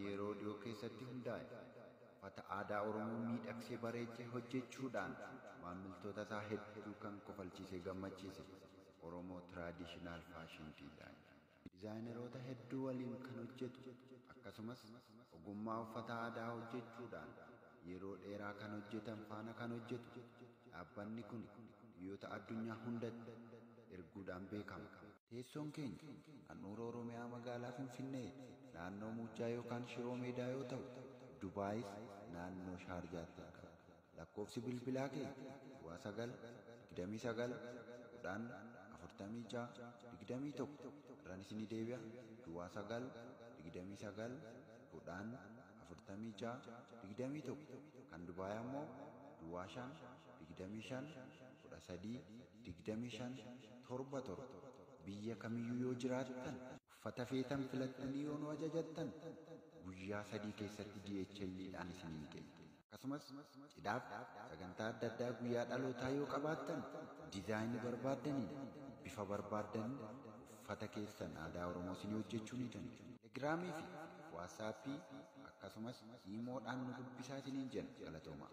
Kaampanii yeroo dhiyoo keessatti hundaa'e uffata aadaa Oromoo miidhagsee bareechee hojjechuudhaan maamiltoota isaa hedduu kan kofalchiisee gammachiise Oromoo Traditional Fashion Design. Dizaayineroota hedduu waliin kan hojjetu, akkasumas ogummaa uffata aadaa hojjechuudhaan yeroo dheeraa kan hojjetan faana kan hojjetu dhaabbanni kun biyyoota addunyaa hundatti erguudhaan beekama. Teessoon keenya handhuura Oromiyaa, magaalaa Finfinnee, naannoo Muujjaa yookaan Shiroo Meedaa yoo ta'u, Dubaayis naannoo Shaarjaatti argama. Lakkoofsi bilbilaa keenya 09 29 10 46 21. Irraan isinii deebi'a: 09 29 10 46 21. Kan Dubaay ammoo 05 25 13 25 77. Biyya kamiyyuu yoo jiraattan, uffata feetan filattanii yoo nu ajajattan, guyyaa 3 keessatti DHL'dhaan isiniin geenya. Akkasumas cidhaaf, sagantaa adda addaa, guyyaa dhalootaa yoo qabaattan, diizaayinii barbaaddaniin, bifa barbaaddaniin uffata keessan aadaa Oromoo isinii hojjechuu ni dandeenya. Telegiraamii fi Waatsaappii akkasumas Iimoodhaan nu dubbisaa isiniin jenna. Galatoomaa.